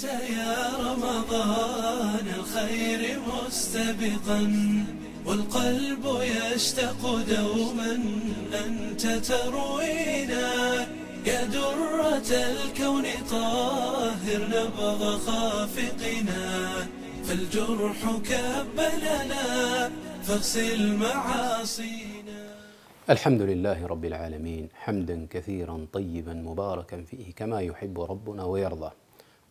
يا رمضان الخير مستبقا، والقلب يشتاق دوما أنت تروينا. يا درة الكون طهر نبض خافقنا، فالجرح كب لنا فاغسل معاصينا. الحمد لله رب العالمين، حمدا كثيرا طيبا مباركا فيه كما يحب ربنا ويرضى.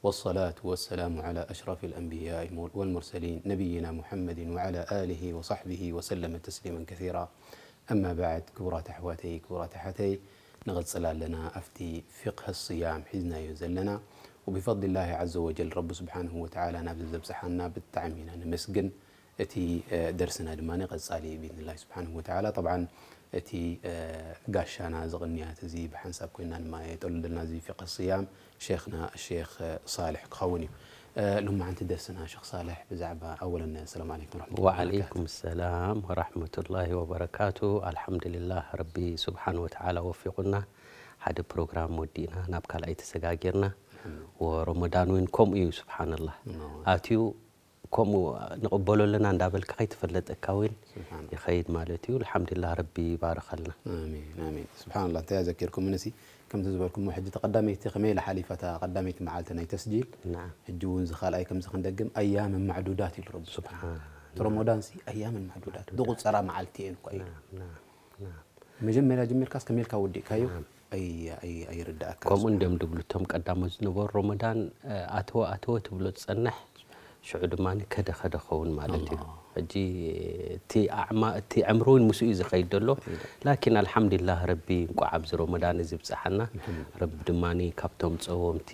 والصلاة والسلام على أشرف الأنبياء والمرسلين نبينا محمد وعلى آله وصحبه وسلم تسليما كثيرا. أما بعد، ክቡራት ኣሕዋተይ፣ ክቡራት ኣሓተይ፣ ንቐጽል ኣለና ኣብቲ ፊቕህ ስያም ሒዝናዮ ዘለና። وبفضل الله عز وجل፣ ረቢ ስብሓንሁ ወተዓላ ናብዚ ዘብጽሓና ብጣዕሚ ኢና ነመስግን። እቲ ደርስና ድማ ቀጻሊ ብኢዝኒላሂ ስብሓንሁ ወተዓላ። ጠብዓን እቲ ጋሻና ዝቕንያት እዚ ብሓንሳብ ኮይና ንማየጠሉ ዘለና እዚ ፊቕህ ስያም ሼኽና ሼኽ ሳልሕ ክኸውን እዩ። ሎማዓንቲ ደርስና ሸኽ ሳልሕ ብዛዕባ ኣወለን ሰላም ዓለይኩም ወረሕመቱላሂ ወበረካቱ። ወዓለይኩም ሰላም ወራሕመቱላሂ ወበረካቱ። ኣልሓምዱሊላህ ረቢ ስብሓን ወተዓላ ወፊቑና ሓደ ፕሮግራም ወዲእና ናብ ካልኣይ ተሰጋጊርና። ወረመዳን እውን ከምኡ እዩ ስብሓንላህ ኣትዩ ከምኡ ንቕበሎ ኣለና እንዳበልካ ከይተፈለጠካ እውን ይኸይድ ማለት እዩ። ኣልሓምዱሊላህ ረቢ ይባርኸልና። ኣሚን ኣሚን። ስብሓንላህ እንታይ ኣዘኪርኩም ንሲ ከምቲ ዝበልኩሞ ሕጂ ተቐዳመይቲ ከመይ ኢላ ሓሊፋ እታ ቀዳመይቲ መዓልቲ ናይ ተስጂል። ናም ሕጂ እውን ዝኻልኣይ ከምዚ ክንደግም ኣያምን ማዕዱዳት ኢሉ ረቢ ስብሓን። እቲ ረመዳን ሲ ኣያምን ማዕዱዳት ዝቑፀራ መዓልቲ እየን እኳ ኢሉ። ናም ናም ናም። መጀመርያ ጀሚርካስ ከመይ ኢልካ ወዲእካዮ? ኣይ- ኣይ- ኣይርድኣካ። ከምኡ እንድዮም ድብሉ እቶም ቀዳሞት ዝነበሩ ረመዳን ኣተወ ኣተወ ትብሎ ትጸንሕ ሽዑ ድማ ከደ ከደ ኸውን ማለት እዩ። ሕጂ እቲ ኣዕማ እቲ ዕምሪ እውን ምስኡ እዩ ዝኸይድ ዘሎ። ላኪን ኣልሓምዱሊላህ ረቢ እንቋዕ ኣብዚ ረመዳን እዚ ብጽሓና። ረቢ ድማ ካብቶም ጸወምቲ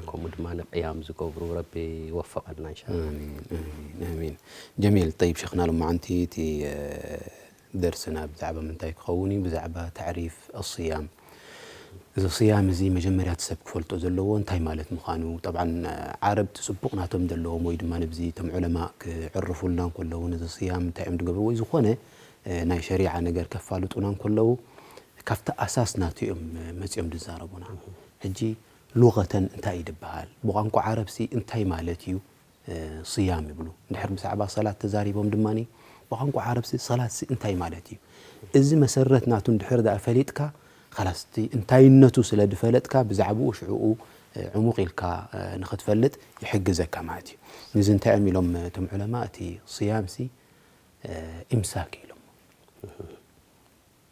ከምኡ ድማ ቅያም ዝገብሩ ረቢ ይወፈቐና እንሻ። ኣሚን ኣሚን ኣሚን። ጀሚል ጠይብ ሸኽና ሎማዓንቲ እቲ ደርስና ብዛዕባ ምንታይ ክኸውን እዩ? ብዛዕባ ተዕሪፍ ኣስያም። እዚ ስያም እዚ መጀመርያ እቲ ሰብ ክፈልጦ ዘለዎ እንታይ ማለት ምዃኑ። ጠብዓን ዓረብቲ ጽቡቕ ናቶም ዘለዎም ወይ ድማ ነብዚ እቶም ዑለማ ክዕርፉልና እንከለዉ ነዚ ስያም እንታይ እዮም ዝገብርዎ ወይ ዝኾነ ናይ ሸሪዓ ነገር ከፋልጡና እንከለዉ ካብቲ ኣሳስ ናቱ እዮም መጺኦም ዝዛረቡና። ሕጂ ሉቐተን እንታይ እዩ ዝበሃል? ብቋንቋ ዓረብሲ እንታይ ማለት እዩ? ስያም ይብሉ። እንድሕር ብዛዕባ ሰላት ተዛሪቦም ድማ ብቋንቋ ዓረብሲ ሰላትሲ እንታይ ማለት እዩ? እዚ መሰረት ናቱ እንድሕር ደኣ ፈሊጥካ ኻላስ እቲ እንታይነቱ ስለ ዝፈለጥካ ብዛዕባኡ ሽዕኡ ዕሙቕ ኢልካ ንኽትፈልጥ ይሕግዘካ ማለት እዩ። ንዚ እንታይ እዮም ኢሎም እቶም ዑለማ እቲ ስያምሲ ኢምሳክ ኢሎም።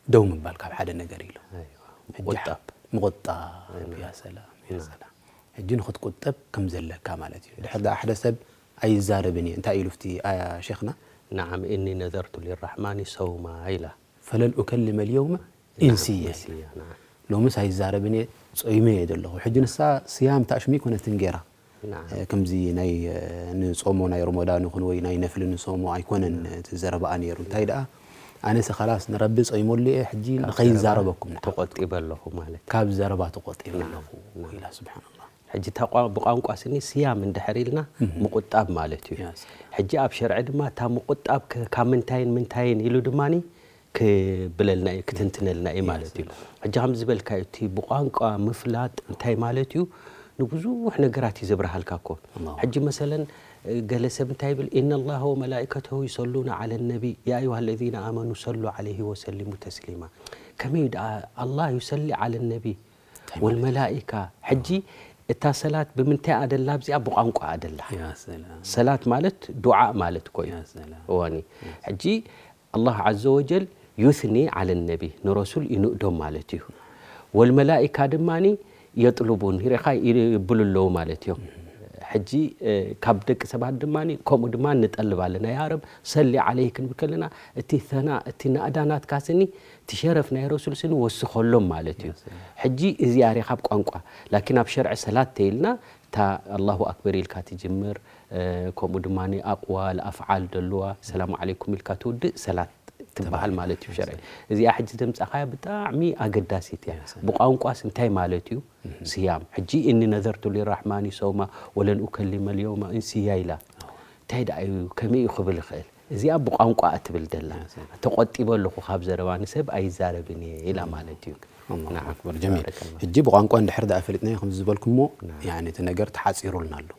ደው ምባል ካብ ሓደ ነገር ኢሉ ምቁጣብ ምቁጣብ ያ ሰላም ያ ሰላም። ሕጂ ንክትቁጠብ ከም ዘለካ ማለት እዩ። ድሕር ደኣ ሓደ ሰብ ኣይዛረብን እየ እንታይ ኢሉ ፍቲ ኣያ ሸኽና? نعم إني نذرت للرحمن صوما ኢላ። فلن أكلم اليوم إنسيا ኢላ። ሎምስ ኣይዛረብን እየ ጾይመ እየ ዘለኹ። ሕጂ ንሳ ስያም ታሽሚ ኣይኮነትን ገይራ። ከምዚ ናይ ንጾሞ ናይ ሮሞዳን ይኹን ወይ ናይ ነፍሊ ንጾሞ ኣይኮነን እቲ ዘረባኣ ነይሩ እንታይ ደኣ ኣነስ ኻላስ ንረቢ ጾይመሉ እየ ሕጂ ንኸይዛረበኩም ንዓኹም ተቆጢበ ኣለኹ ማለት ካብ ዘረባ ተቆጢበ ኣለኹ ኢላ ስብሓንላ ሕጂ እታ ቋ- ብቋንቋ ስኒ ስያም እንድሕር ኢልና ምቁጣብ ማለት እዩ። ሕጂ ኣብ ሸርዒ ድማ እታ ምቁጣብ ከ- ካብ ምንታይን ምንታይን ኢሉ ድማኒ ክብለልና እዩ ክትንትነልና እዩ ማለት እዩ። ሕጂ ከም ዝበልካዩ እቲ ብቋንቋ ምፍላጥ እንታይ ማለት እዩ? ንብዙሕ ነገራት እዩ ዘብርሃልካ እኮ። ሕጂ መሰለን ገለ ሰብ እንታይ ይብል إن الله وملائكته يصلون على النبي يا أيها الذين آمنوا صلوا عليه وسلموا تسليما ከመይ ደኣ الله يصلي على النبي والملائكة ሕጂ እታ ሰላት ብምንታይ ኣደላ ኣብዚኣ ብቋንቋ ኣደላ ሰላት ማለት ዱዓ ማለት እኮ እዩ እዋኒ ሕጂ الله عز وجل يثني على النبي ንረሱል ይንእዶም ማለት እዩ። والملائكة ድማ يطلبون ሪኻ ይብሉ ኣለዉ ማለት እዮም። ሕጂ ካብ ደቂ ሰባት ድማ ከምኡ ድማ ንጠልብ ኣለና። ያ ረብ ሰሊ ዓለይህ ክንብል ከለና እቲ ሰና እቲ ናእዳ ናትካ ስኒ እቲ ሸረፍ ናይ ረሱል ስኒ ወስኸሎም ማለት እዩ። ሕጂ እዚኣ ሪኻ ኣብ ቋንቋ ላኪን ኣብ ሸርዒ ሰላት ተይልና እታ ኣላሁ ኣክበር ኢልካ ትጅምር ከምኡ ድማ ኣቅዋል ኣፍዓል ደልዋ ሰላሙ ዓለይኩም ኢልካ ትውድእ ሰላት ትበሃል ማለት እዩ ሸርዒ። እዚኣ ሕጂ ዘምጻኻያ ብጣዕሚ ኣገዳሲት እያ። ብቋንቋስ እንታይ ማለት እዩ? ስያም ሕጂ እኒ ነዘርቱ ሊራሕማኒ ሰውማ ወለን ኡከሊመ ልየውማ እንስያ ኢላ እንታይ ደኣ እዩ ከመይ እዩ ክብል ይኽእል? እዚኣ ብቋንቋ እትብል ደላ ተቆጢበ ኣለኹ ካብ ዘረባ ንሰብ ኣይዛረብን እየ ኢላ ማለት እዩ። ኣላሁ ኣክበር፣ ጀሚል። ሕጂ ብቋንቋ እንድሕር ደኣ ፈሊጥናዮ ከምዚ ዝበልኩሞ፣ ያኒ እቲ ነገር ተሓጺሩልና ኣሎ።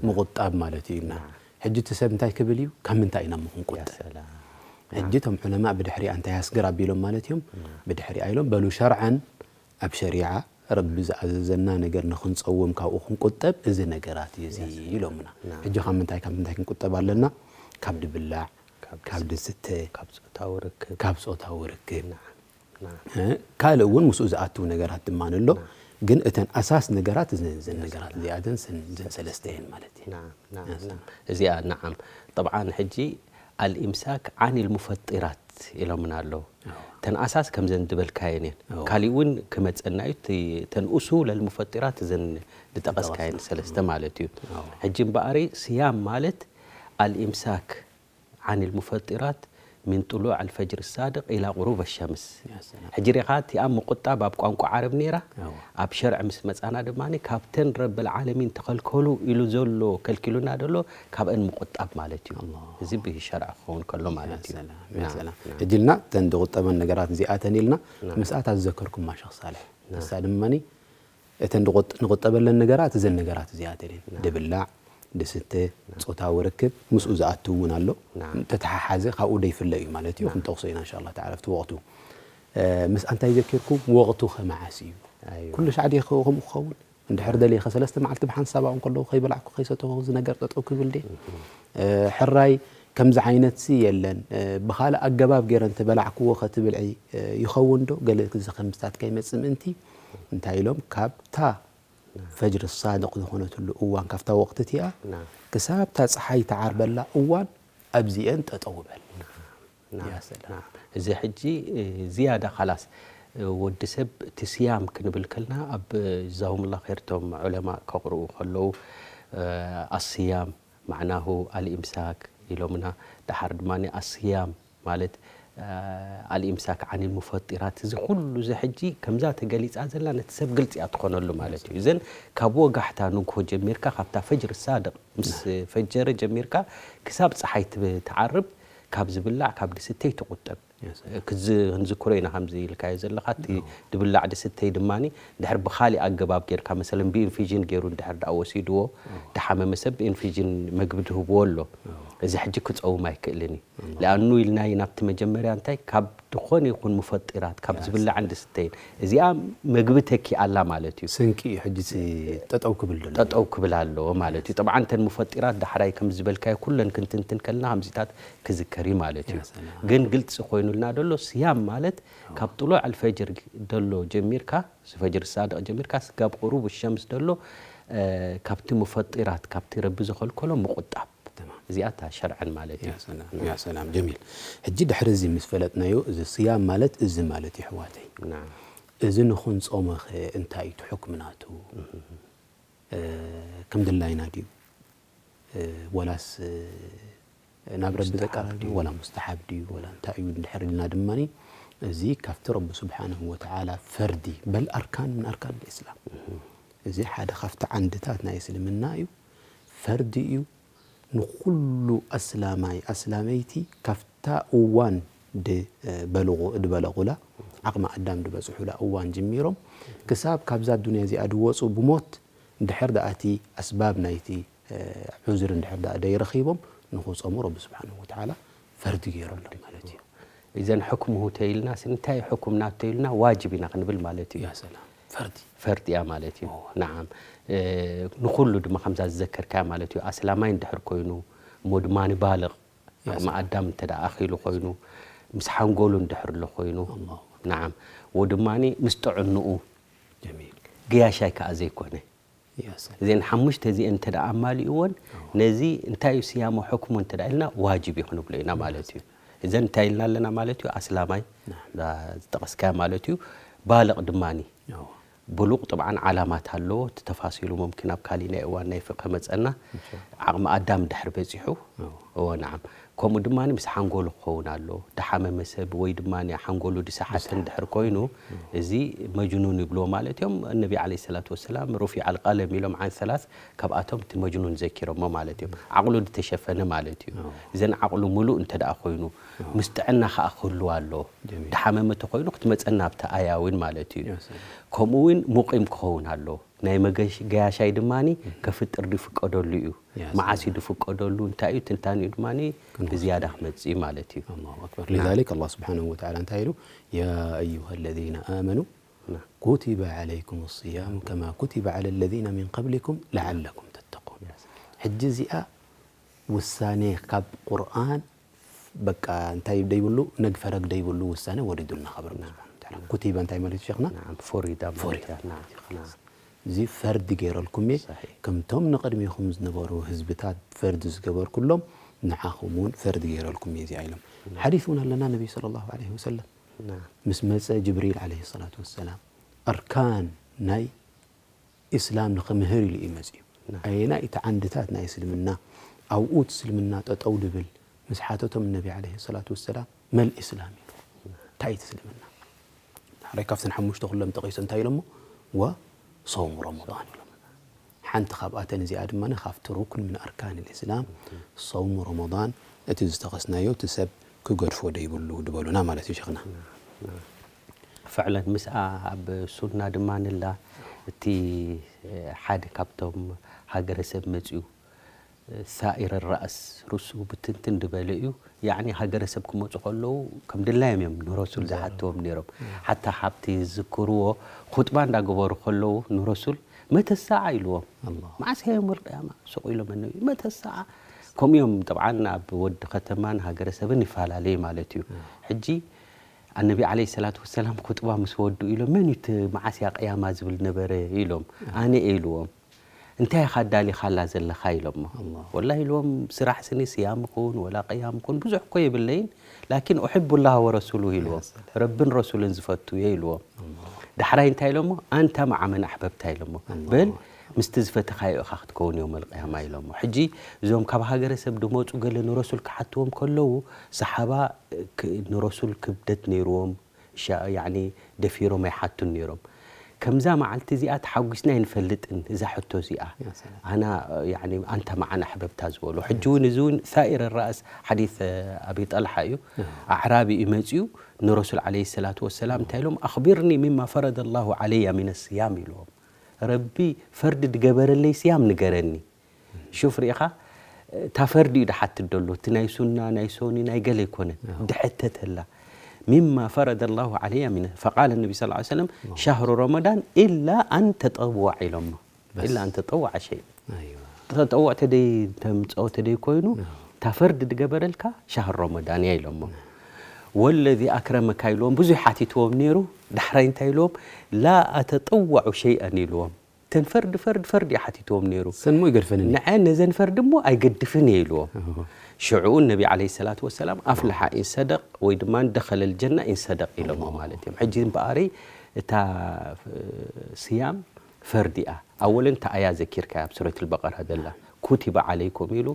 ምቑጣብ ማለት እዩ ኢልና። ሕጂ እቲ ሰብ እንታይ ክብል እዩ? ካብ ምንታይ ኢና እሞ ክንቁጠብ? ሕጂ እቶም ዑለማእ ብድሕሪኣ እንታይ ኣስግር ኣቢሎም ማለት እዮም? ብድሕሪኣ ኢሎም በሉ ሸርዐን ኣብ ሸሪዓ ረቢ ዝኣዘዘና ነገር ንኽንጸውም ካብኡ ክንቁጠብ እዚ ነገራት እዩ እዚ ኢሎምና። ሕጂ ካብ ምንታይ ካብ ምንታይ ክንቁጠብ ኣለና? ካብ ድብላዕ፣ ካብ ድስተ፣ ካብ ጾታዊ ርክብ፣ እ፣ ካልእ እውን ምስኡ ዝኣትው ነገራት ድማ ኣሎ። ግን እተን ኣሳስ ነገራት እዘን እዘን ነገራት እዚኣተን ሰን- እዘን ሰለስተ እየን ማለት እዩ። እዚኣ ነዓም። ጠብዓን ሕጂ ኣልኢምሳክ ዓኒል ሙፈጢራት ኢሎምና ኣለዉ። እተን ኣሳስ ከምዘን ዝበልካየን እየን። ካሊእ እውን ክመፀና እዩ። እቲ- እተን ኡሱል ኣልሙፈጢራት እዘን ዝጠቐስካየን ሰለስተ ማለት እዩ። ሕጂ እምበኣሪ ስያም ማለት ኣልኢምሳክ ዓኒል ሙፈጢራት ሚን ጥሉዕ ኣልፈጅር ሳድቅ ኢላ ቁሩብ ሸምስ። ሕጂ ሪኻ እቲኣ ምቁጣብ ኣብ ቋንቋ ዓረብ ነይራ። ኣብ ሸርዕ ምስ መፃና ድማ ካብተን ረብል ዓለሚን ተኸልከሉ ኢሉ ዘሎ ከልኪሉና ዘሎ ካብአን ምቁጣብ ማለት እዩ። እዚ ብሸርዕ ክኸውን ከሎ ማለት እዩ። ሕጂ ኢልና እተን ዝቁጠበን ነገራት እዚኣተን ኢልና ምስኣታ ዝዘከርኩማ ሸኽ ሳልሕ ንሳ ድማ እተን ንቁጠበለን ነገራት እዘን ነገራት እዚኣተን እየን። ድብላዕ፣ ድስተ፣ ፆታዊ ርክብ ምስኡ ዝኣቱ እውን ኣሎ። ተተሓሓዘ ካብኡ ደይፍለ እዩ ማለት እዩ። ክንጠቕሶ ኢና እንሻላ ተዓላ ኣብቲ ወቕቱ። ምስኣ እንታይ ዘኪርኩም? ወቕቱ ከመዓስ እዩ? ኩሉ ሻዕ ድየ ከምኡ ክኸውን? እንድሕር ደልየ ከሰለስተ መዓልቲ ብሓንሳብ ኣብኡ እንከለኹ ከይበላዕኩ ከይሰተኹ እዚ ነገር ጠጠው ክብል ድየ? ሕራይ ከምዚ ዓይነት ሲ የለን፣ ብኻልእ ኣገባብ ገይረ እንተበላዕክዎ ከትብልዒ ይኸውን ዶ? ገለ ግዜ ከምስታት ከይመጽእ ምእንቲ እንታይ ኢሎም ካብታ ፈጅር ሳድቕ ዝኾነትሉ እዋን ካብታ ወቕቲ እቲኣ ክሳብታ ጸሓይ ትዓርበላ እዋን ኣብዚኤን ጠጠው በል። እዚ ሕጂ ዝያዳ ካላስ ወዲ ሰብ እቲ ስያም ክንብል ከልና ኣብ ዛሁምላ ኸይርቶም ዑለማ ከቕርኡ ከለዉ ኣስያም ማዕናሁ ኣልኢምሳክ ኢሎምና። ደሓር ድማ ኣስያም ማለት ኣልኢምሳክ ዓኒል ሙፈጢራት እዚ ኩሉ እዚ ሕጂ ከምዛ ተገሊፃ ዘላ ነቲ ሰብ ግልፂ እያ ትኾነሉ ማለት እዩ። እዘን ካብ ወጋሕታ ንግሆ ጀሚርካ ካብታ ፈጅር ሳድቕ ምስ ፈጀረ ጀሚርካ ክሳብ ፀሓይ ትዓርብ ካብ ዝብላዕ ካብ ዝስተይ ትቁጠብ። ክንዝክሮ ኢና ከምዚ ኢልካዮ ዘለኻ እቲ ድብላዕ ድስተይ ድማ ድሕር ብኻሊእ ኣገባብ ጌርካ መሰለን ብኢንፊዥን ገይሩ ድሕር ደኣ ወሲድዎ ድሓመመ ሰብ ብኢንፊዥን መግቢ ድህብዎ ኣሎ። እዚ ሕጂ ክፀውም ኣይክእልን እዩ። ለኣኑ ኢልና እዩ ናብቲ መጀመርያ እንታይ ካብ ዝኾነ ይኹን ሙፈጢራት ካብ ዝብላዕን ድስተይን እዚኣ መግቢ ተኪኣላ ማለት እዩ። ስንቂ እዩ ሕጂ ጠጠው ክብል ጠጠው ክብል ኣለዎ ማለት እዩ። ጠብዓ እንተን ሙፈጢራት ዳሕራይ ከም ዝበልካዮ ኩለን ክንትንትን ከልና ከምዚታት ክዝከር እዩ ማለት እዩ። ግን ግልፂ ኮይኑልና ደሎ ስያም ማለት ካብ ጥሉዕ ኣልፈጅር ደሎ ጀሚርካ ፈጅር ሳድቕ ጀሚርካ ስጋብ ቁሩብ ሸምስ ደሎ ካብቲ ሙፈጢራት ካብቲ ረቢ ዝኸልከሎ ምቁጣብ እዚኣ እታ ሸርዐን ማለት እዩ። ያ ሰላም ጀሚል። ሕጂ ድሕሪ እዚ ምስ ፈለጥናዮ እዚ ስያም ማለት እዚ ማለት እዩ ኣሕዋተይ። እዚ ንኽንጾሞኸ እንታይ እዩ እቲ ሕክሚ ናቱ? ከም ድላይና ድዩ ወላስ ናብ ረቢ ዘቃርብ ድዩ ወላ ሙስተሓብ ድዩ ወላ እንታይ እዩ እንድሕር ኢልና ድማ እዚ ካብቲ ረቢ ስብሓንሁ ወተዓላ ፈርዲ በል ኣርካን ምን ኣርካን ልእስላም እዚ ሓደ ካብቲ ዓንድታት ናይ እስልምና እዩ። ፈርዲ እዩ ንኩሉ ኣስላማይ ኣስላመይቲ ካብታ እዋን ድበለቑላ ዓቕሚ ኣዳም ድበፅሑላ እዋን ጅሚሮም ክሳብ ካብዛ ኣዱንያ እዚኣ ድወፁ ብሞት ድሕር ደኣ እቲ ኣስባብ ናይቲ ዑዝሪ እንድሕር ደኣ ደይረኺቦም ንኽፀሙ ረቢ ስብሓንሁ ወተዓላ ፈርዲ ገይሮሎም ማለት እዩ። እዘን ሕክምሁ ተይልና እንታይ ሕክምና ተይልና ዋጅብ ኢና ክንብል ማለት እዩ። ፈርዲ እያ ማለት እዩ። ነዓም ንኹሉ ድማ ከምዛ ዝዘከርካያ ማለት እዩ። ኣስላማይ እንድሕር ኮይኑ እሞ ድማ ንባልቕ ዓቕሚ ኣዳም እንተ ደኣ ኣኺሉ ኮይኑ ምስ ሓንጎሉ እንድሕር ኣሎ ኮይኑ ነዓም ወ ድማ ምስ ጥዕንኡ ገያሻይ ከኣ ዘይኮነ እዘን ሓሙሽተ እዚአን እንተ ደኣ ኣማሊእወን ነዚ እንታይ እዩ ስያሞ ሕክሙ እንተ ደኣ ኢልና ዋጅብ እዩ ክንብሎ ኢና ማለት እዩ። እዘን እንታይ ኢልና ኣለና ማለት እዩ ኣስላማይ ዝጠቐስካዮ ማለት እዩ። ባልቕ ድማኒ ብሉቕ ጥብዓን ዓላማት ኣለዎ። እቲ ተፋሲሉ ሙምኪን ኣብ ካሊእ ናይ እዋን ናይ ፍቅህ መጸና ዓቕሚ ኣዳም ድሕር በጺሑ እወ ነዓም ከምኡ ድማ ምስ ሓንጎሉ ክኸውን ኣሎ። ድሓመመ ሰብ ወይ ድማ ሓንጎሉ ድሰሓተ እንድሕር ኮይኑ፣ እዚ መጅኑን ይብልዎ ማለት እዮም። ነቢ ዓለይሂ ሰላቱ ወሰላም ሩፊዐ ኣልቀለም ኢሎም ዓን ሰላስ፣ ካብኣቶም እቲ መጅኑን ዘኪሮሞ ማለት እዮም። ዓቕሉ ዝተሸፈነ ማለት እዩ። እዘን ዓቕሉ ሙሉእ እንተ ደኣ ኮይኑ፣ ምስ ጥዕና ከኣ ክህልዎ ኣሎ። ድሓመመ ተኮይኑ ክትመጸና ኣብቲ ኣያ እውን ማለት እዩ። ከምኡ እውን ሙቂም ክኸውን ኣሎ። ናይ መገሽ-፣ ገያሻይ ድማ ከፍጥር ድፍቀደሉ እዩ። መዓስ እዩ ድፍቀደሉ፣ እንታይ እዩ ትንታኒኡ ድማ ብዝያዳ ክመጽእ እዩ ማለት እዩ። አላሁ አክበር። ሊዛሊክ አላህ ስብሓነሁ ወተዓላ እንታይ ኢሉ? ያ አዩሃ ለዚነ አመኑ ኩቲበ ዓለይኩም ስያም ከማ ኩቲበ ዓለ ለዚነ ሚን ቀብሊኩም ለዓለኩም ተተቁን። ሕጂ እዚኣ ውሳኔ ካብ ቁርኣን በቃ እንታይ ደይብሉ ነግ ፈረግ ደይብሉ ውሳኔ ወሪዱልና ካብ ረቢ ስብሓነ ወተዓላ። ኩቲበ እንታይ ማለት እዩ ሸኽና? ናዓም፣ ፈሪዳ ማለት እያ። ናዓም፣ ናዓም። እዚ ፈርዲ ገይረልኩም እየ። ከምቶም ንቕድሚኹም ዝነበሩ ህዝብታት ፈርዲ ዝገበርኩሎም ንዓኹም እውን ፈርዲ ገይረልኩም እየ እዚኣ ኢሎም። ሓዲስ እውን ኣለና ነቢ ሰለላሁ ዐለይሂ ወሰለም ናዓም። ምስ መጸ ጅብሪል ዐለይሂ ሰላቱ ወሰላም ኣርካን ናይ ኢስላም ንኽምህር ኢሉ እዩ መጺኡ። ኣየናይ እቲ ዓንድታት ናይ እስልምና ኣብኡ እቲ እስልምና ጠጠው ድብል ምስ ሓተቶም ነቢ ዐለይሂ ሰላቱ ወሰላም መል ኢስላም ኢሉ። እንታይ እቲ እስልምና? ዳሕራይ ካብተን ሓሙሽተ ኩሎም ጠቒሱ እንታይ ኢሎሞ? ወሰውሙ ረመዳን ኢሎም። ሓንቲ ካብኣተን እዚኣ ድማ ካብቲ ሩክን ምን ኣርካን ልእስላም ሰውሙ ረመዳን እቲ ዝተኸስናዮ እቲ ሰብ ክገድፎ ደይብሉ ድበሉና ማለት እዩ ሸኽና። ፍዕለን ምስኣ ኣብ ሱና ድማ ንላ እቲ ሓደ ካብቶም ሃገረሰብ መጺኡ ሳኢረ ራእስ ርእሱ ብትንትን ዝበለ እዩ። ያዕኒ ሃገረሰብ ክመጹ ከለዉ ከም ድላዮም እዮም ንረሱል ዝሓትዎም ነይሮም። ሓታ ሓብቲ ዝዝክርዎ ኹጥባ እንዳገበሩ ከለዉ ንረሱል መተ ሳዓ ኢልዎም። ኣላሁ። መዓስ እዮም ወልቅያማ ሱቕ ኢሎም ኣነቢ መተ ሳዓ። ከምኡ እዮም ጠብዓን ኣብ ወዲ ከተማን ሃገረሰብን ይፈላለዩ ማለት እዩ። ሕጂ ኣነቢ ዓለይሂ ሰላቱ ወሰላም ኹጥባ ምስ ወድኡ ኢሎም መን እዩ እቲ መዓስ እያ ቅያማ ዝብል ነበረ ኢሎም። ኣነ እየ ኢልዎም። እንታይ ኢኻ ኣዳሊኻላ ዘለኻ ኢሎሞ። ኣላሁ። ወላሂ ኢልዎም ስራሕ ስኒ ስያም ይኹን ወላ ቅያም ይኹን ብዙሕ እኮ የብለይን ላኪን ኡሕቡ ላህ ወረሱሉ ኢልዎም። ረብን ረሱልን ዝፈቱ እየ ኢልዎም። ዳሕራይ እንታይ ኢሎሞ ኣንተ መዓ መን ኣሕበብታ ኢሎሞ። በል ምስቲ ዝፈተኻዮ ኢኻ ክትከውን የውመል ቅያማ ኢሎሞ። ሕጂ እዞም ካብ ሃገረሰብ ድመፁ ገለ ንረሱል ክሓትዎም ከለዉ ሰሓባ ክ- ንረሱል ክብደት ነይርዎም። ሻ- ያዕኒ ደፊሮም ኣይሓቱን ነይሮም። ከምዛ መዓልቲ እዚኣ ተሓጒስና ኣይንፈልጥን እዛ ሕቶ እዚኣ። ያ ሰላም። ኣና ያዕኒ ኣንተ መዓና ኣሕበብታ ዝበሉ። ሕጂ እውን እዚ እውን ሳኢር ራእስ ሓዲስ ኣቢ ጠልሓ እዩ። ኣዕራቢ እዩ መፂኡ ንረሱል ዓለይሂ ሰላቱ ወሰላም እንታይ ኢሎም ኣኽቢርኒ ሚማ ፈረደ ላሁ ዓለያ ሚነ ስያም ኢልዎም። ረቢ ፈርዲ ድገበረለይ ስያም ንገረኒ። ሹፍ ርኢኻ እታ ፈርዲ እዩ ድሓትት ደሎ እቲ ናይ ሱና ናይ ሶኒ ናይ ገለ ኣይኮነን። ድሕተተላ ሚማ ፈረደ ላሁ ዓለያ ሚነ ፈቃለ ነቢ ስ ሰለም ሻህሩ ረመዳን ኢላ ኣን ተጠወዕ ኢሎሞ። ኢላ ኣን ተጠወዕ ሸይ ኣይዋ። ተጠወዕ ተደይ ተምፀኦ ተደይ ኮይኑ እታ ፈርዲ ድገበረልካ ሻህር ረመዳን እያ ኢሎሞ። ወለዚ ኣክረመካ ኢልዎም ብዙሕ ሓቲትዎም ነይሩ። ዳሕራይ እንታይ ኢልዎም ላ ኣተጠወዑ ሸይአን ኢልዎም። እተን ፈርዲ ፈርዲ ፈርዲ እዩ ሓቲትዎም ነይሩ። ሰንሞ ይገድፈንኒ። ንዐ ነዘን ፈርዲ እሞ ኣይገድፍን እየ ኢልዎም። ሽዑኡ ነቢ ዓለይሂ ሰላቱ ወሰላም ኣፍለሓ ኢንሰደቅ ወይ ድማ ደኸለል ጀና ኢንሰደቅ ኢሎሞ ማለት እዮም። ሕጂ እምበኣረይ እታ ስያም ፈርዲ እያ። ኣወለን እታ ኣያ ዘኪርካ ኣብ ሱረት ልበቀራ ዘላ ኩቲበ ዓለይኩም ኢሉ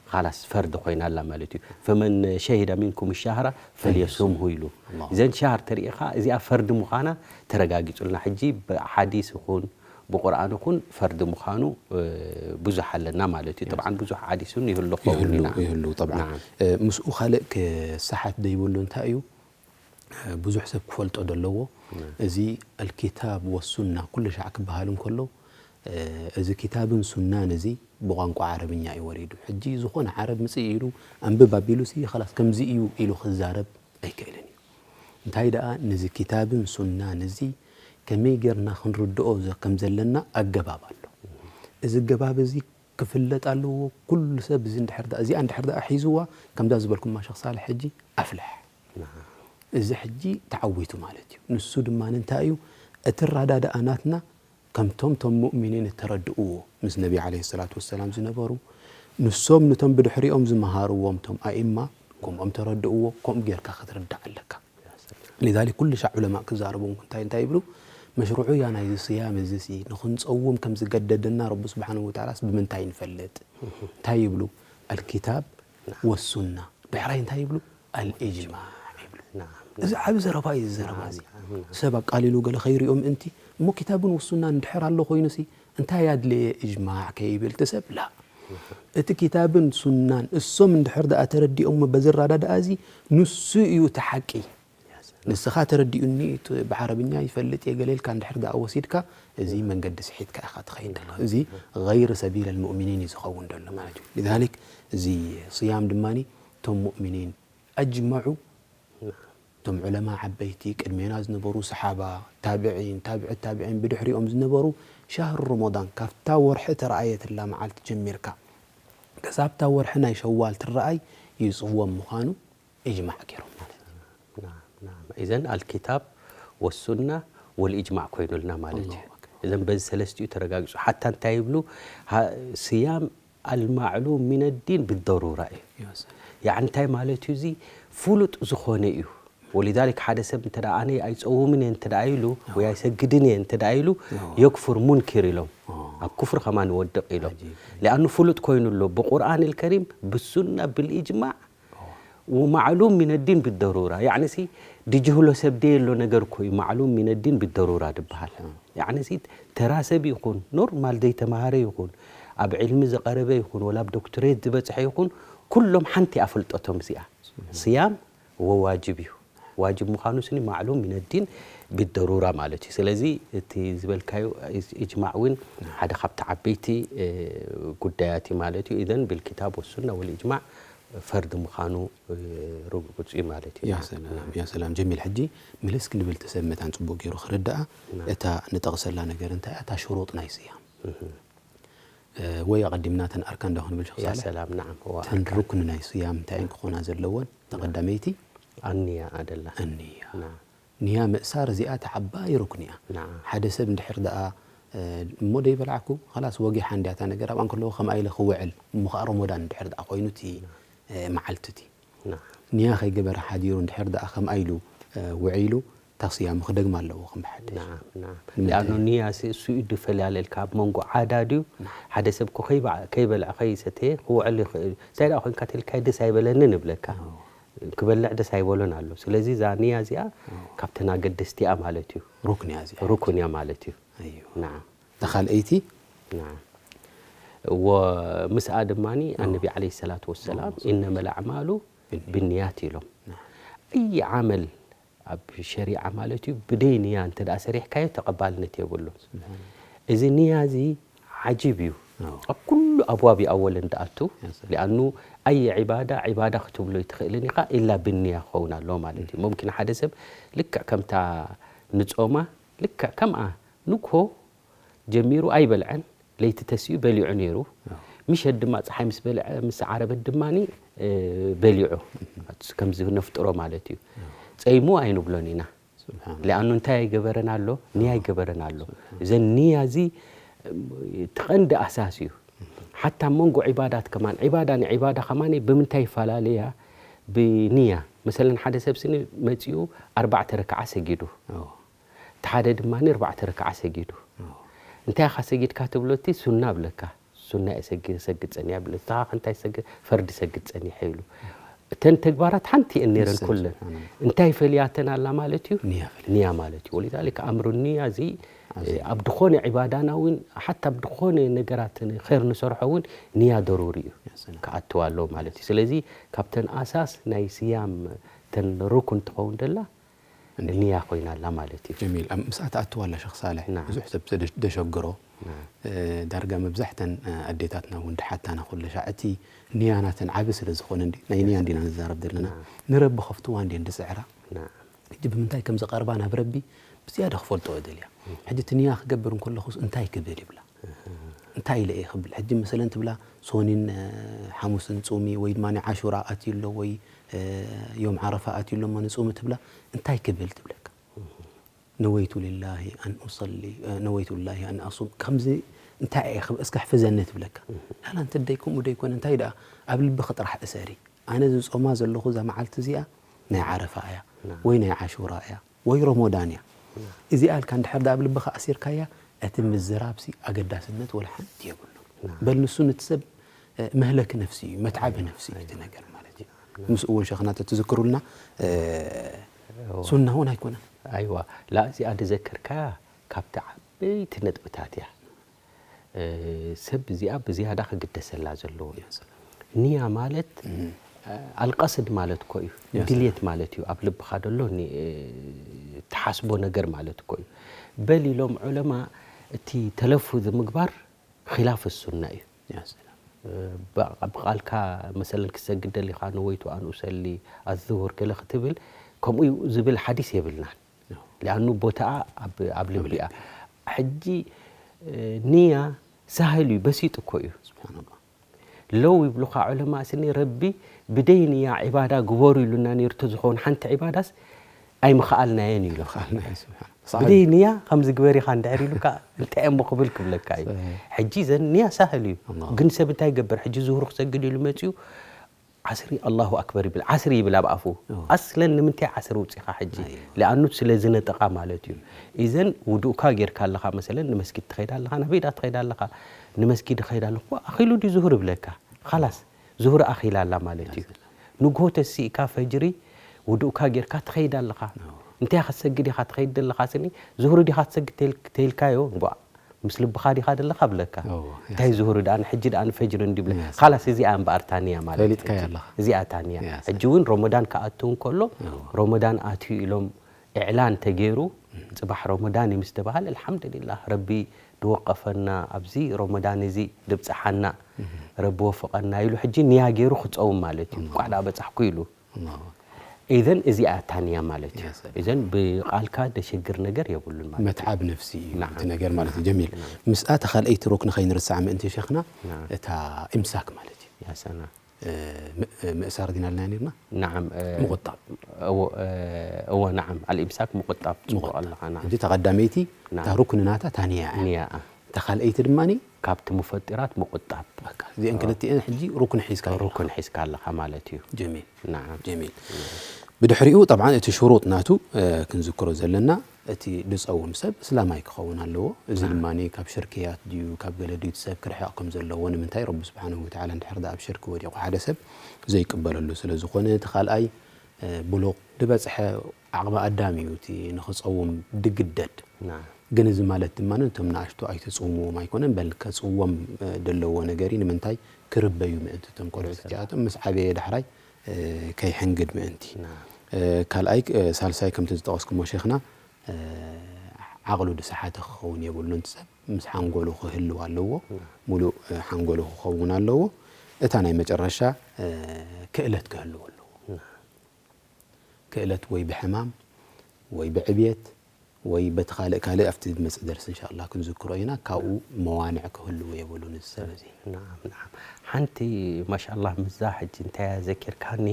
ኻላስ ፈርዲ ኮይና ኣላ ማለት እዩ። ፈመን ሸሂደ ሚንኩም ሻህራ ፈልየሱምሁ ኢሉ። እዘን ሻህር ተሪኢኻ እዚኣ ፈርዲ ምዃና ተረጋጊጹልና። ሕጂ ብሓዲስ ይኹን ብቁርኣን ይኹን ፈርዲ ምዃኑ ብዙሕ ኣለና ማለት እዩ። ጠብዓን ብዙሕ ሓዲስን ይህሉ ኸውን ኢና። ይህሉ ጠብዓን። ምስኡ ካልእ ክሰሓት ደይብሉ እንታይ እዩ? ብዙሕ ሰብ ክፈልጦ ደለዎ። እዚ ኣልኪታብ ወሱና ኩሉ ሻዕ ክበሃል እንከሎ እዚ ኪታብን ሱናን እዚ ብቋንቋ ዓረብኛ እዩ ወሪዱ። ሕጂ ዝኾነ ዓረብ ምጽእ ኢሉ ኣንብብ ኣቢሉሲ ኸላስ ከምዚ እዩ ኢሉ ክዛረብ ኣይክእልን እዩ። እንታይ ደኣ ነዚ ኪታብን ሱናን እዚ ከመይ ጌርና ክንርድኦ ዘ- ከም ዘለና ኣገባብ ኣሎ። እዚ ኣገባብ እዚ ክፍለጥ ኣለዎ። ኩሉ ሰብ እዚ እንድሕር ደኣ እዚኣ እንድሕር ደኣ ሒዝዋ ከምዛ ዝበልኩማ ሸኽ ሳልሕ ሕጂ ኣፍልሕ። እዚ ሕጂ ተዓዊቱ ማለት እዩ። ንሱ ድማ እንታይ እዩ እቲ ኣረዳድኣ ናትና ከምቶም ቶም ሙእሚኒን እተረድእዎ ምስ ነቢ ዓለይሂ ሰላቱ ወሰላም ዝነበሩ ንሶም ንቶም ብድሕሪኦም ዝመሃርዎም ቶም ኣኢማ ከምኦም ተረድእዎ ከምኡ ጌርካ ክትርዳእ ኣለካ። ሊዛሊክ ኩሉ ሻዕ ዑለማእ ክዛረቡ እንታይ እንታይ ይብሉ? መሽሩዕያ ናይዚ ስያም እዚ ሲ ንኽንጸውም ከም ዝገደደና ረቢ ስብሓነሁ ወተዓላስ ብምንታይ ንፈልጥ? እንታይ ይብሉ? ኣልኪታብ ወሱና። ድሕራይ እንታይ ይብሉ? ኣልእጅማዕ ይብሉ። ናም እዚ ዓብ ዘረባ እዩ። ዘረባ እዚ ናም ሰብ ኣቃሊሉ ገለ ከይሪኦ ምእንቲ እሞ ኪታብን ውሱናን እንድሕር ኣሎ ኮይኑሲ እንታይ ኣድለየ እጅማዕ ከይብል እቲ ሰብ ላ እቲ ኪታብን ሱናን እሶም እንድሕር ደኣ ተረዲኦሞ በዚ ኣረዳድኣ እዚ ንሱ እዩ እቲ ሓቂ። ንስኻ ተረዲኡኒ እቲ ብዓረብኛ ይፈልጥ እየ ገለ ኢልካ እንድሕር ደኣ ወሲድካ እዚ መንገዲ ስሒትካ ኢኻ ትኸይድ ዘለኻ። እዚ غير سبيل المؤمنين እዩ ዝኸውን ዘሎ ማለት እዩ። لذلك እዚ صيام ድማ እቶም ሙእሚኒን أجمعوا እቶም ዑለማ ዓበይቲ ቅድሜና ዝነበሩ ሰሓባ ታብዒን ታብዒ ታብዒን ብድሕሪኦም ዝነበሩ ሻህር ረመዳን ካብታ ወርሒ ተረኣየትላ መዓልቲ ጀሚርካ ክሳብታ ወርሒ ናይ ሸዋል ትረኣይ ይፅወም ምዃኑ ኢጅማዕ ገይሮም ማለት እዩ። ናም ናም ኢዘን ኣልኪታብ ወሱና ወልእጅማዕ ኮይኑልና ማለት እዩ። እዘን በዚ ሰለስቲኡ ተረጋጊፁ ሓታ እንታይ ይብሉ ስያም ኣልማዕሉም ሚነዲን ብደሩራ እዩ። ያዕ እንታይ ማለት እዩ? እዚ ፍሉጥ ዝኾነ እዩ። ወሊዛሊክ ሓደ ሰብ እንተ ኣነ ኣይፀውምን እየ እንተ ኢሉ ወይ ኣይሰግድን እየ እንተ ኢሉ የክፉር ሙንኪር ኢሎም ኣብ ኩፍር ከማን ይወድቕ ኢሎም። ሊኣኑ ፍሉጥ ኮይኑ ኣሎ ብቁርኣን ልከሪም ብሱና ብልእጅማዕ ወማዕሉም ሚነዲን ብደሩራ ያዕኒ ሲ ድጅህሎ ሰብ ደየሎ ነገር እኮ እዩ ማዕሉም ሚነዲን ብደሩራ ድበሃል። ያዕኒ ሲ ተራ ሰብ ይኹን ኖርማል ዘይተማሃረ ይኹን ኣብ ዕልሚ ዝቐረበ ይኹን ወላ ኣብ ዶክትሬት ዝበፅሐ ይኹን ኩሎም ሓንቲ እያ ፍልጠቶም እዚኣ። ስያም ወዋጅብ እዩ። ዋጅብ ምዃኑ ስኒ ማዕሉም ሚነዲን ብደሩራ ማለት እዩ። ስለዚ እቲ ዝበልካዮ ኢጅማዕ እውን ሓደ ካብቲ ዓበይቲ ጉዳያት እዩ ማለት እዩ። ኢዘን ብልኪታብ ወሱና ወልእጅማዕ ፈርድ ምዃኑ ርጉፅ እዩ ማለት እዩ። ያ ሰላም ጀሚል። ሕጂ ምልስ ክንብል ተሰብ መታን ፅቡቅ ገይሩ ክርድኣ እታ ንጠቕሰላ ነገር እንታይ እያ? እታ ሽሩጥ ናይ ስያም ወይ ኣቐዲምና ተን ኣርካን ዶ ክንብል ሸኽ ሳልሕ? ሰላም ናዓም ተን ሩክን ናይ ስያም እንታይ እየን ክኾና ዘለወን? ተቐዳመይቲ ኣንያ ኣደላ እንያ ንያ ምእሳር እዚኣ ተዓባይ ሩክን እያ። ሓደ ሰብ እንድሕር ደኣ እሞ ደይበላዕኩ ኸላስ ወጊሓ እንድያ እታ ነገር ኣብኣ እንከለዎ ከምኣ ኢለ ክውዕል እሞ ኸዓ ረሞዳን እንድሕር ደኣ ኮይኑ እቲ መዓልቲ እቲ ንያ ከይገበረ ሓዲሩ እንድሕር ደኣ ከምኣ ኢሉ ውዒሉ እታ ስያሙ ክደግማ ኣለዎ ከም ብሓድሽ። ሊኣኑ ንያ እሱ እዩ ድፈላለልካ ኣብ መንጎ ዓዳ ድዩ ሓደ ሰብ እኮ ከይበልዐ ከይሰተየ ክውዕል ይኽእል እንታይ ደኣ ኮይንካ ተልካይ ደስ ኣይበለንን እብለካ ክበልዕ ደስ ኣይበሎን ኣሎ። ስለዚ እዛ ንያ እዚኣ ካብተን ኣገደስቲ እያ ማለት እዩ። ሩክን እያ እዚኣ። ሩኩን እያ ማለት እዩ። እዩ። ናዓ እታ ካልኣይቲ ናዓ ወምስኣ ድማ ኣነቢ ዓለይሂ ሰላቱ ወሰላም ኢነመል ኣዕማሉ ብንያት ኢሎም። ኣይ ዓመል ኣብ ሸሪዓ ማለት እዩ ብደይ ንያ እንተ ደኣ ሰሪሕካዮ ተቐባልነት የብሉን። እዚ ንያ እዚ ዓጂብ እዩ። ኣብ ኩሉ ኣብዋብ ይኣወለን ደኣቱ ሊኣኑ ኣየ ዒባዳ ዒባዳ ክትብሎ ይትኽእልን ኢኻ ኢላ ብንያ ክኸውን ኣለዎ ማለት እዩ። ሙምኪን ሓደ ሰብ ልክዕ ከምታ ንጾማ ልክዕ ከምኣ ንግሆ ጀሚሩ ኣይበልዐን ለይቲ ተሲኡ በሊዑ ነይሩ። ምሸት ድማ ፀሓይ ምስ በልዐ ምስ ዓረበት ድማ በሊዑ ከምዚ ነፍጥሮ ማለት እዩ። ፀይሙ ኣይንብሎን ኢና። ሊኣኑ እንታይ ኣይገበረን ኣሎ? ንያ ኣይገበረን ኣሎ። እዘን ንያ እዚ እቲ ቀንዲ ኣሳስ እዩ። ሓታ ኣብ መንጎ ዒባዳት ከማን ዒባዳ ንዒባዳ ከማን ብምንታይ ይፈላለያ? ብንያ። መሰለን ሓደ ሰብ ስኒ መፂኡ ኣርባዕተ ረክዓ ሰጊዱ እቲ ሓደ ድማ ኣርባዕተ ረክዓ ሰጊዱ እንታይ ኢኻ ሰጊድካ ትብሎ እቲ ሱና እብለካ ሱና እየ ሰጊድ ሰግድ ፀኒሐ ይብል ንስኻ ከ እንታይ ሰግድ ፈርዲ ሰግድ ፀኒሐ ይብሉ እተን ተግባራት ሓንቲ እየን ነይረን ኩለን እንታይ ፈልያተን ኣላ ማለት እዩ ንያ ማለት እዩ ወሊዛሊክ ኣምሩ ንያ እዚ ኣብ ዝኾነ ዒባዳና እውን ሓታ ኣብ ዝኾነ ነገራት ኸይር ንሰርሖ እውን ንያ ደሩሪ እዩ ክኣትዋ ኣለዎ ማለት እዩ ስለዚ ካብተን ኣሳስ ናይ ስያም ተን ሩኩን ትኸውን ደላ ንያ ኮይና ኣላ ማለት እዩ። ጀሚል ኣብ ምስኣ ትኣትዋ ኣላ ሸኽ ሳልሕ ብዙሕ ሰብ ደሸግሮ ዳርጋ መብዛሕተን ኣዴታትና እውን ድሓታና ኩለሻ እቲ ንያ ናተን ዓቢ ስለ ዝኾነ እንዲ ናይ ንያ እንዲና ንዛረብ ዘለና ንረቢ ከፍትዋ እንዲ እንድፅዕራ ሕጂ ብምንታይ ከም ዝቐርባ ናብ ረቢ ብዝያዳ ክፈልጦ እደልያ ሕጂ እቲ ንያ ክገብር እንከለኹስ እንታይ ክብል ይብላ እንታይ ኢለ እየ ክብል ሕጂ መሰለን ትብላ ሶኒን ሓሙስን ፁሚ ወይ ድማ ዓሹራ ኣትዩ ኣሎ ወይ ዮም ዓረፋ ኣትዩ ኣሎ እሞ ንፁሚ ትብላ እንታይ ክብል ትብለካ ነወይቱ ሊላሂ ኣን ኡሰሊ ነወይቱ ሊላሂ ኣን ኣሱም ከምዚ እንታይ እየ ክብ እስኪ ሕፍዘኒ ትብለካ ላላ እንተ ደይ ከምኡ ደይኮነ እንታይ ደኣ ኣብ ልብኺ ጥራሕ እሰሪ ኣነ ዝፆማ ዘለኹ እዛ መዓልቲ እዚኣ ናይ ዓረፋ እያ ወይ ናይ ዓሹራ እያ ወይ ረሞዳን እያ እዚኣ ኢልካ እንድሕር ደኣ ኣብ ልብኻ ኣሲርካያ እቲ ምዝራብሲ ኣገዳስነት ወላ ሓንቲ የብሉ በል ንሱ ንቲ ሰብ መህለኪ ነፍሲ እዩ መትዓቢ ነፍሲ እዩ እቲ ነገር ማለት እዩ ምስኡ እውን ሸኽና ተትዝክሩልና ሱና እውን ኣይኮነን። ኣይዋ ላ እዚኣ ዝዘከርካያ ካብቲ ዓበይቲ ነጥብታት እያ። ሰብ እዚኣ ብዝያዳ ክግደሰላ ዘለዎ እዩ። ንያ ማለት ኣልቀስድ ማለት እኮ እዩ። ድልየት ማለት እዩ። ኣብ ልብኻ ደሎ ትሓስቦ ነገር ማለት እኮ እዩ። በል ኢሎም ዑለማ እቲ ተለፉዝ ምግባር ኺላፍ ሱና እዩ። ብቓልካ መሰለን ክትሰግድ ደሊኻ ነወይቱ ኣን ኡሰሊ ኣዙሁር ገለ ክትብል ከምኡ እዩ ዝብል ሓዲስ የብልናን። ሊኣኑ ቦታኣ ኣብ ልቢ እያ። ሕጂ ንያ ሳህል እዩ፣ በሲጥ እኮ እዩ። ለው ይብሉኻ ዑለማ ስኒ ረቢ ብደይ ንያ ዒባዳ ግበሩ ኢሉና ነይሩ ተዝኸውን ሓንቲ ዒባዳስ ኣይምኸኣልናየን እዩ ኢሎም። ብደይ ንያ ከምዚ ግበር ኢኻ እንድሕር ኢሉካ እንታይ እሞ ክብል ክብለካ እዩ። ሕጂ ዘን ንያ ሳህል እዩ። ግን ሰብ እንታይ ይገብር? ሕጂ ዙሁር ክሰግድ ኢሉ መፅዩ ዓስሪ ኣላሁ ኣክበር ይብል። ዓስሪ ይብል ኣብ ኣፉ። ኣስለን ንምንታይ ዓስሪ ውፂኻ ሕጂ? ሊኣኑ ስለ ዝነጠቓ ማለት እዩ። ኢዘን ውዱእካ ጌርካ ኣለኻ መሰለን ንመስጊድ ትኸይድ ኣለኻ፣ ናበይ ዳ ትኸይድ ኣለኻ? ንመስጊድ እኸይድ ኣለኹ። ኣኺሉ ድዩ ዙሁር ይብለካ? ኻላስ ዙሁር ኣኺላ ኣላ ማለት እዩ። ንግሆ ተሲእካ ፈጅሪ ውዱእካ ጌርካ ትኸይድ ኣለኻ። እንታይ ክትሰግድ ኢኻ ትኸይድ ዘለኻ ስኒ? ዙሁር ዲኻ ትሰግድ ተይል- ተይልካዮ? ቧእ። ምስ ልብኻ ዲኻ ዘለኻ ብለካ። እንታይ ዙሁር ደኣ ንሕጂ ደኣ ንፈጅሪ እንዲ ብለ- ኻላስ እዚኣ እምበኣር ታንያ ማለት እዩ። እዚኣ ታንያ። ሕጂ እውን ሮሞዳን ክኣቱ እንከሎ ሮሞዳን ኣትዩ ኢሎም ኢዕላን ተገይሩ ፅባሕ ሮሞዳን እዩ ምስ ተባሃል ኣልሓምዱሊላህ ረቢ ድወቀፈና ኣብዚ ሮሞዳን እዚ ድብፅሓና ረቢ ወፍቐና ኢሉ ሕጂ ንያ ገይሩ ክፀውም ማለት እዩ። እንኳዕ ደኣ በፃሕኩ ኢሉ። ኢዘን እዚኣ ታንያ ማለት እዩ። ኢዘን ብቓልካ ደሸግር ነገር የብሉን ማለት እዩ። መትዓብ ነፍሲ እዩ እቲ ነገር ማለት እዩ። ጀሚል ምስኣ ተኻልአይቲ ሩክን ከይንርስዓ ምእንቲ ሸኽና እታ ኢምሳክ ማለት እዩ። ያሰና ምእሳር ዲና ኣለና ነርና። ናዓም ምቁጣብ። እወ ናዓም ኣልኢምሳክ ምቁጣብ ጽቡቕ ኣለኻ። ናዓም እንጂ ተቐዳመይቲ እታ ሩክን ናታ ታንያ እያ። ንያ እታ ካልኣይቲ ድማ ካብቲ ሙፈጢራት ምቁጣብ። በቃ እዚአን ክልቲአን ሕጂ ሩክን ሒዝካ ኣለኻ። ሩክን ሒዝካ ኣለኻ ማለት እዩ። ጀሚል ናዓም ጀሚል። ብድሕሪኡ ጠብዓን እቲ ሽሩጥ ናቱ ክንዝክሮ ዘለና እቲ ድጸውም ሰብ እስላማይ ክኸውን ኣለዎ። እዚ ድማ ካብ ሽርክያት ድዩ ካብ ገለ ድዩ እቲ ሰብ ክርሕቕ ከም ዘለዎ ንምንታይ ረቢ ስብሓንሁ ወተዓላ እንድሕር ደኣ ኣብ ሽርክ ወዲቑ ሓደ ሰብ ዘይቅበለሉ ስለ ዝኾነ እቲ ካልኣይ ብሉቕ ድበጽሐ ዓቕሚ ኣዳም እዩ እቲ ንኽጸውም ድግደድ። ግን እዚ ማለት ድማ እቶም ንኣሽቱ ኣይትጽውምዎም ኣይኮነን በል ከጽውዎም ደለዎ ነገር እዩ። ንምንታይ ክርበዩ ምእንቲ እቶም ቆልዑት እዚኣቶም ምስ ዓበየ ዳሕራይ ከይሕንግድ ምእንቲ። ካልኣይ ሳልሳይ ከምቲ ዝጠቐስኩሞ ሸይኽና ዓቕሉ ዝሰሓተ ክኸውን የብሉን። ሰብ ምስ ሓንጎሉ ክህልው ኣለዎ። ሙሉእ ሓንጎሉ ክኸውን ኣለዎ። እታ ናይ መጨረሻ ክእለት ክህልዎ ኣለዎ። ክእለት ወይ ብሕማም ወይ ብዕብየት ወይ በቲ ካልእ ካልእ ኣብቲ ዝመጽእ ደርሲ እንሻላ ክንዝክሮ ኢና። ካብኡ መዋንዕ ክህልዎ የብሉን እዚ ሰብ እዚ። ናዓም ናዓም። ሓንቲ ማሻላህ ምዛ ሕጂ እንታይ እያ ዘኪርካኒ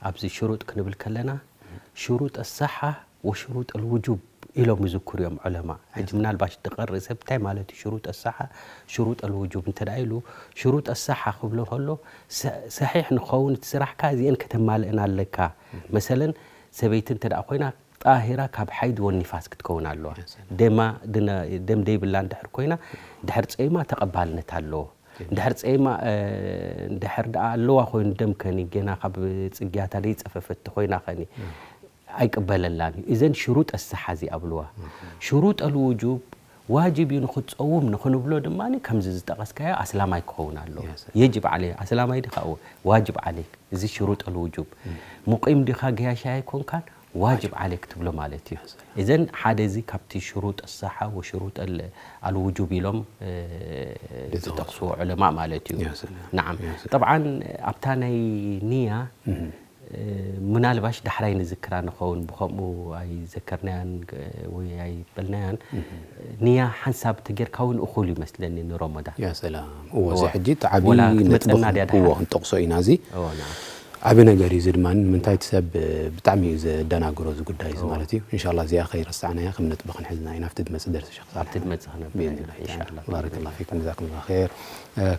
ኣብዚ ሽሩጥ ክንብል ከለና ሽሩጥ ኣሳሓ ወሽሩጥ ኣልውጁብ ኢሎም ይዝክሩ እዮም ዑለማ። ሕጂ ምናልባሽ ድቐርእ ሰብ እንታይ ማለት እዩ ሽሩጥ ኣሳሓ ሽሩጥ ኣልውጁብ እንተ ደኣ ኢሉ ሽሩጥ ኣሳሓ ክብሎ ከሎ ሰ- ሰሒሕ ንኸውን እቲ ስራሕካ እዚአን ከተማልእን ኣለካ። መሰለን ሰበይቲ እንተ ደኣ ኮይና ጣሂራ ካብ ሓይድ ወኒፋስ ክትከውን ኣለዋ። ደማ ድነ- ደም ደይብላ እንድሕር ኮይና ድሕር ፀይማ ተቐባልነት ኣለዎ። እንድሕር ፀይማ እንድሕር ደኣ ኣለዋ ኮይኑ ደም ከኒ ገና ካብ ፅግያታ ደይፀፈፈት ኮይና ከኒ ኣይቅበለላን እዩ። እዘን ሽሩጥ ኣሰሓ እዚኣ ብልዋ። ሽሩጥ ኣልውጁብ ዋጅብ እዩ ንክትፀውም ንክንብሎ ድማ ከምዚ ዝጠቐስካዮ ኣስላማይ ክኸውን ኣለዎ። የጅብ ዓለይ ኣስላማይ ዲኻ? እወ። ዋጅብ ዓለይክ እዚ ሽሩጥ ኣልውጁብ። ሙቂም ዲኻ ገያሻይ ኣይኮንካን ዋጅብ ዓለይክ ትብሎ ማለት እዩ። እዘን ሓደ እዚ ካብቲ ሽሩጥ ኣሰሓ ወሽሩጥ ኣልውጁብ ኢሎም ዝጠቕስዎ ዑለማ ማለት እዩ። ናዓም ጠብዓን ኣብታ ናይ ንያ ምናልባሽ ዳሕራይ ንዝክራ ንኸውን ብኸምኡ ኣይዘከርናያን ወይ ኣይበልናያን። ንያ ሓንሳብ ተጌርካ እውን እኹል ይመስለኒ ንሮሞዳን። ያ ሰላም እዎ እዚ ሕጂ እቲ ዓብዪ ወላ ክትመፀና ነጥቢ ድያ እዎ ዳሕራይ? ክንጠቕሶ ኢና እዚ እዎ፣ ናዓም። ዓቢ ነገር እዩ እዚ ድማ ንምንታይ እቲ ሰብ ብጣዕሚ እዩ ዘደናግሮ እዚ ጉዳይ እዚ ማለት እዩ። እንሻላ እዚኣ ከይረሳዕናያ ከም ነጥቢ ክንሕዝና ኢና ኣብቲ ዝመፅእ ደርሲ ሸኽ ኣብቲ ሳልሕ። ዝመፅእ ክነብር ኢና፣ ብኢዝኒላህ ኢንሻላ። ተዓላ። ባረከላ ፊኩም ጀዛኩም ላ ኸይር።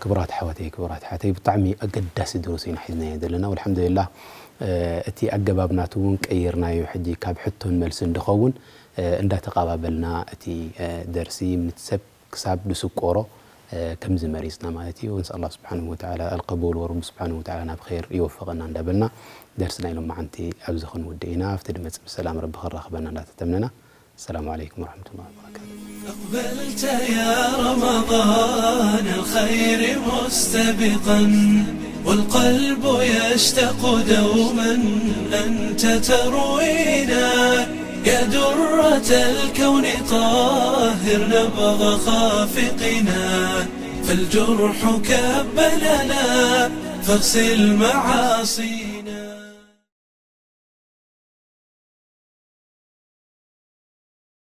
ክቡራት ኣሕዋተይ ክቡራት ኣሓተይ ብጣዕሚ ኣገዳሲ ድሩስ ኢና ሒዝናዮ ዘለና ወልሓምዱሊላህ። እቲ ኣገባብ ናቱ እውን ቀይርናዮ ሕጂ ካብ ሕቶን መልስን ድኸውን እንዳተቓባበልና እቲ ደርሲ ምት ሰብ ክሳብ ድስቆሮ ከምዚ መሪፅና ማለት እዩ። እንስ ኣላ ስብሓን ወተዓላ ኣልቀቡል ወረቢ ስብሓን ወተዓላ ናብ ር ይወፈቐና እንዳበልና ደርሲ ናይ ሎማዓንቲ ኣብዚ ክንውድእ ኢና። ኣብቲ ድመፅእ ብሰላም ረቢ ክራኽበና እንዳተተምነና። السلام عليكم ورحمة الله وبركاته. أقبلت يا رمضان الخير مستبقا، والقلب يشتاق دوما أنت تروينا. يا درة الكون طهر نبض خافقنا، فالجرح كب لنا فاغسل معاصينا.